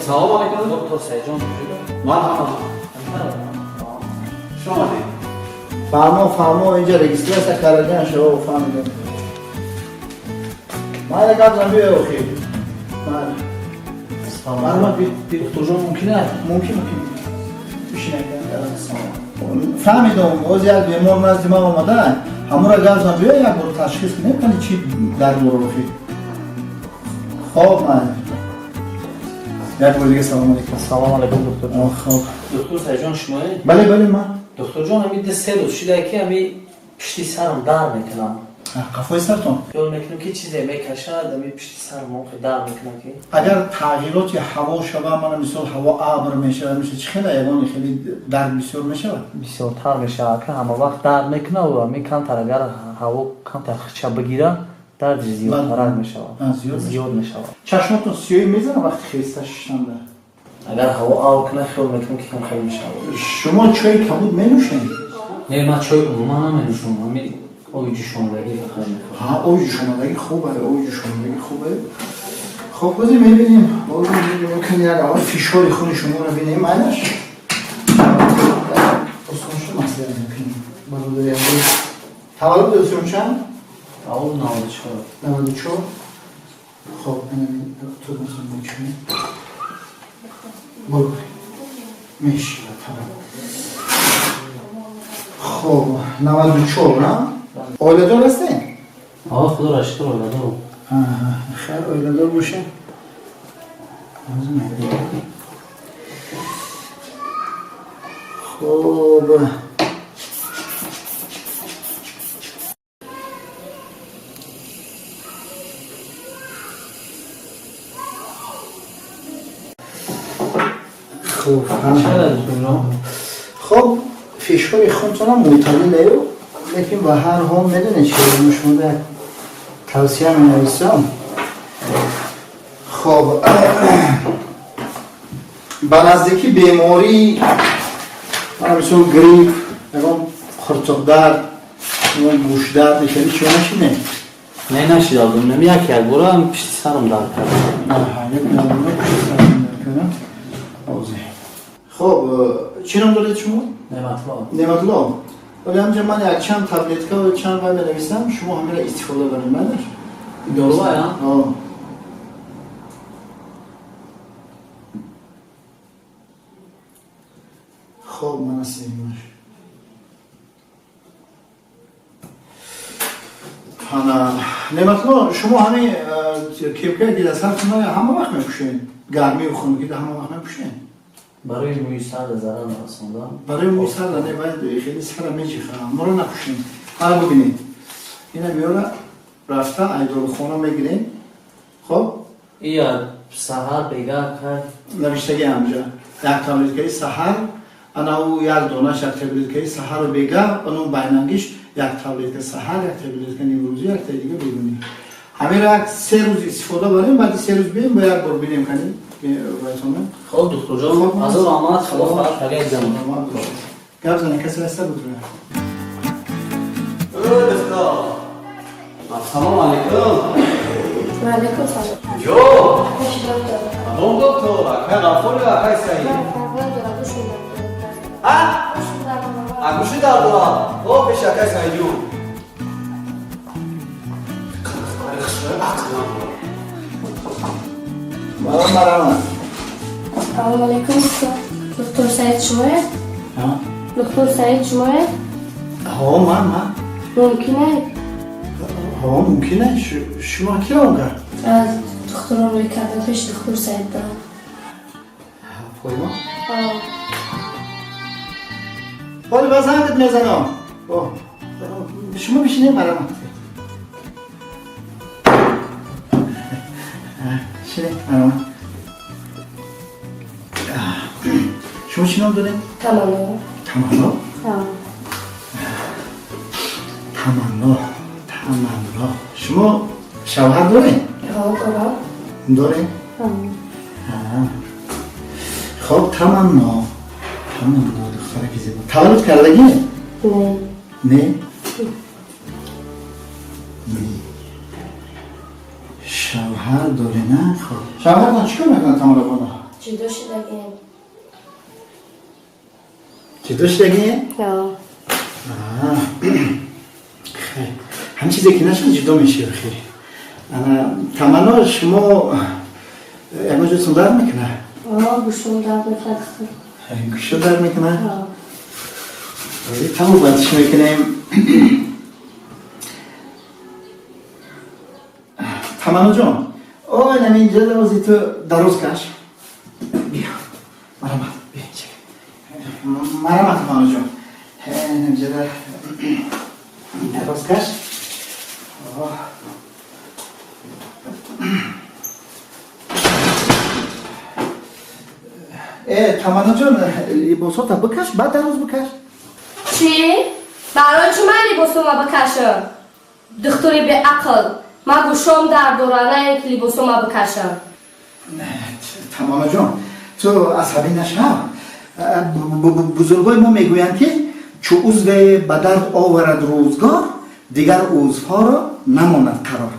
Салом алейкум. Доктор Сайҷон. Марҳамат. Хуш омадед. Фаҳмо, фаҳмо, инҷа регистрация кардан шумо фаҳмидем. Ман як гап зам, биё охир. Ман Докторҷон, мумкин аст? Мумкин, мумкин. Бишинед. Фаҳмидам, боз як бемор назди ман омада, ҳамура гап зам, биё як бор ташхис кунем, кани чӣ дард дорад охир. Хоб, ман як бор дига салом алейкум. Салом алейкум, докторҷон. Хоб. Доктор Сайҷон шумоед? Бале, бале, ман. Докторҷон, ҳами 2-3 рӯз шуда ки ҳами пишти сарам дард мекунам. Қафои сартон? Хиёл мекунам, ки чизе мекашад, ҳами пишти сарам охи дард мекунам ки. Агар тағйироти ҳаво шава, мана мисол ҳаво абр мешавад, миша чӣ хела ягон хеле дард бисёр мешавад? Бисёртар мешавад, ки ҳама вақт дард мекунад ва ҳами камтар агар ҳаво камтар хича бигира, дарди зиёдтарак мешавад. Зиёд мешавад. Чашмотон сиёҳӣ мезанад вақти хеста шишанда? Агар ҳаво абр кунад, хиёл мекунам, ки кам хел мешавад. Шумо чойи кабуд менӯшед? Не, ман чой умуман наменӯшам, ҳами оби ҷӯшондагӣ фақат мехӯрам. Ҳа, оби ҷӯшондагӣ хубе, оби ҷӯшондагӣ хубе. Хоб, бози мебинем, бози мебинем, кани як аввал фишори хуни шуморо бинем, майлаш? Осон шуд, маслиҳат мекунем. Бародари азиз, таваллуд чанд? Таваллуд 94. 94. Хоб, ту мечунем. Боло мешавад, тамом. Хоб, 94, на? Оиладор ҳастед? Ҳа, худоро шукр, оиладорам. Хайр, оиладор бошед. Ҳозир мебинем. Хоб. Хуб. Хоб, фишори хунтонам мӯътадилаю, лекин ба ҳар ҳол медонед чи, шумо як тавсия менависам. Хоб, ба наздикӣ беморӣ, мана мисол грипп, ягон қуртуқдард, ягон гӯшдард, хеле чиё нашидем? Не, нашидам. Нами як як бора пишти сарам дард кард. Як бора пишти сарам дард кард. Хоб, чӣ ном доред шумо? Неъматулло. Неъматулло. Вале ҳамҷа ман якчанд таблетка ва чанд вай менависам, шумо ҳамира истифода баред, майлаш? Дорувая? Ҳо. Хоб, мана сеюмаш. Ана, Неъматулло, шумо ҳами кепкае ки дар сартон ҳама вақт мепӯшед? Гармию хунукида ҳама вақт мепӯшед? Барои мӯи сар зарар нарасондан. Барои мӯи сар не, бояд хеле сара меҷиха. Моро напӯшем. Ҳара бибинед. Ина меёра рафта ай дорухона мегирем. Хоб? Ия саҳар бега кай? Навиштаги ҳамҷа. Як таблеткаи саҳар, ана ӯ як донаш як таблеткаи саҳару бега, ану байнангиш як таблетка саҳар, як таблетка нимрӯзӣ, як таи дига бегунӣ. Ҳамира як 3 рӯз истифода барем, баъди 3 рӯз бием, бо як бор бинем кани. Хоб, докторҷон, азор раҳмат, худо хоҳад, фаряд занам. Гап зане, касе ҳаста буд? Доктор. Ассалому алейкум. Ва алейкум салом. Ҷо. Кадом доктор? Акай Ғаффор ё акай Саид? А? Гӯши дард дорам. О, пеши акай Саидҷон. Марам, марам. Салом алейкум, доктор Саид шумоед? Доктор Саид шумоед? Ҳо, ман, ман. Мумкин аст? Ҳо, мумкин аст. Шумо киро кард? Аз духтурон рӯй кардам, пеши доктор Саид барам. Поймо? Ҳоли ба зангат мезанам. Шумо бишинед, марам. Шинед, марам. Шумо чӣ ном доред? Таманно. Таманно? Таманно, Таманно. Шумо шавҳар доред? Ҳо, дорам. Доред? Хоб, Таманно. Таманно, духтараки зебо. Таваллуд кардагӣ? Не. Не? Не. Шавҳар доред, на? Хоб. Шавҳартон чӣ кор мекунад, Таманно? Ҷудо шудагем. Ҷудо шудагем? Ҳамин чизе ки нашуд, ҷудо мешавӣ. Хе, ана, Таманно, шумо ягон ҷотон дард мекунад? Гӯшом дард мекунад. Гӯшо дард мекунад? Табобатиш мекунем. Таманноҷон, ой, наминҷа ози ту дароз каш. Биё, марамат, биё, марамат, Таманноҷон, наминҷада дароз каш. Э, Таманноҷон, либосота бикаш, баъд дароз бикаш. Чӣ? Барои чӣ ман либосома бикашам? Духтури беақл, ман гӯшом дард дора, на ин ки либосома бикашам. Таманноҷон, ту асабӣ нашав. Бузургои мо мегӯянд, ки чу узве ба дард оварад рӯзгор, дигар узвҳоро намонад қарор.